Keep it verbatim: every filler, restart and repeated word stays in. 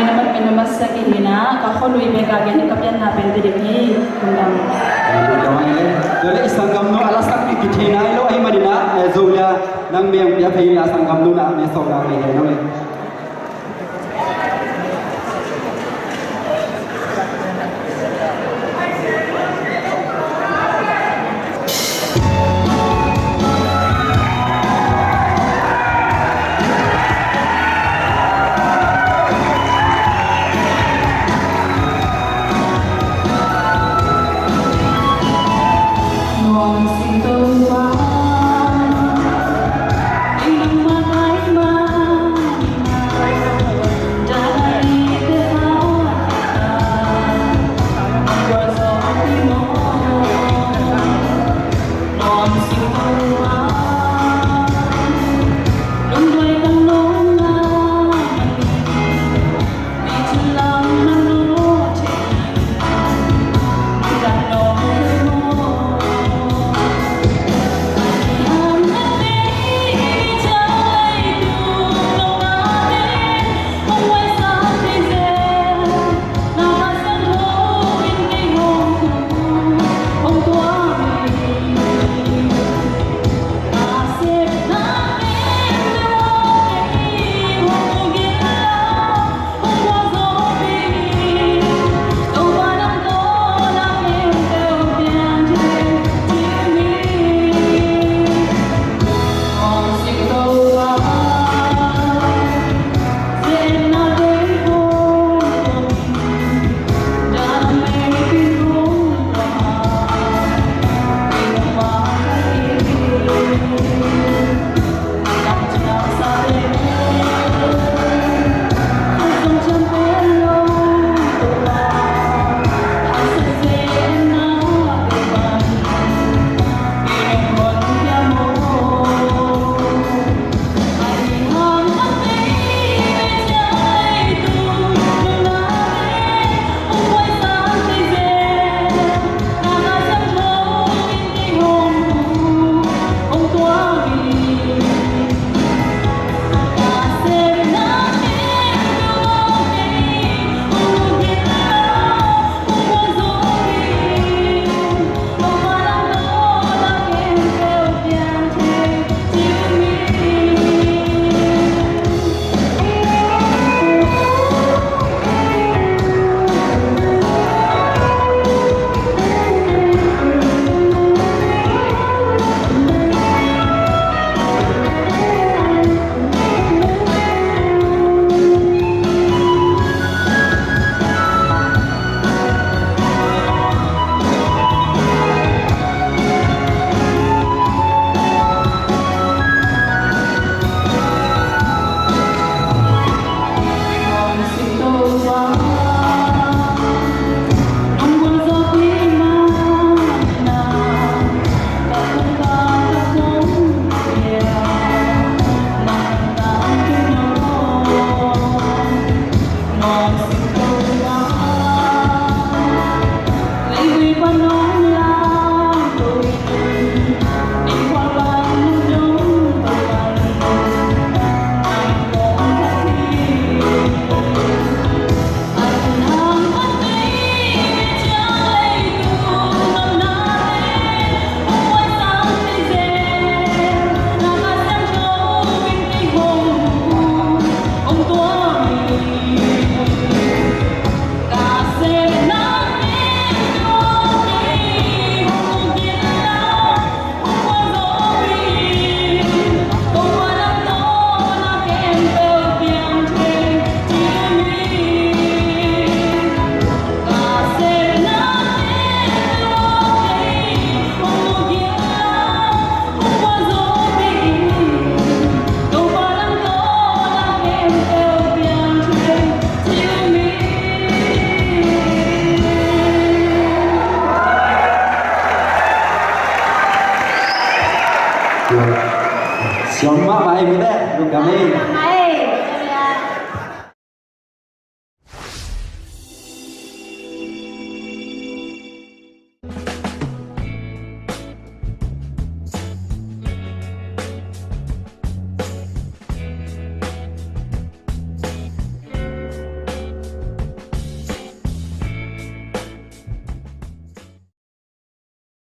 Na mat min na mat sak i hi na, ka khuanui bek a gen ka pianna pen ti ding hi. Lungdam. Lungdam a hi le. Tua le i sanggamnu a la sak ding kithei nai lo ahih manin ah, eh, Zo Lia, nang meng pia phei la sanggamnu na meng sawk dang le hi lo le. Siam mahmah ei, mite, lungdam ei.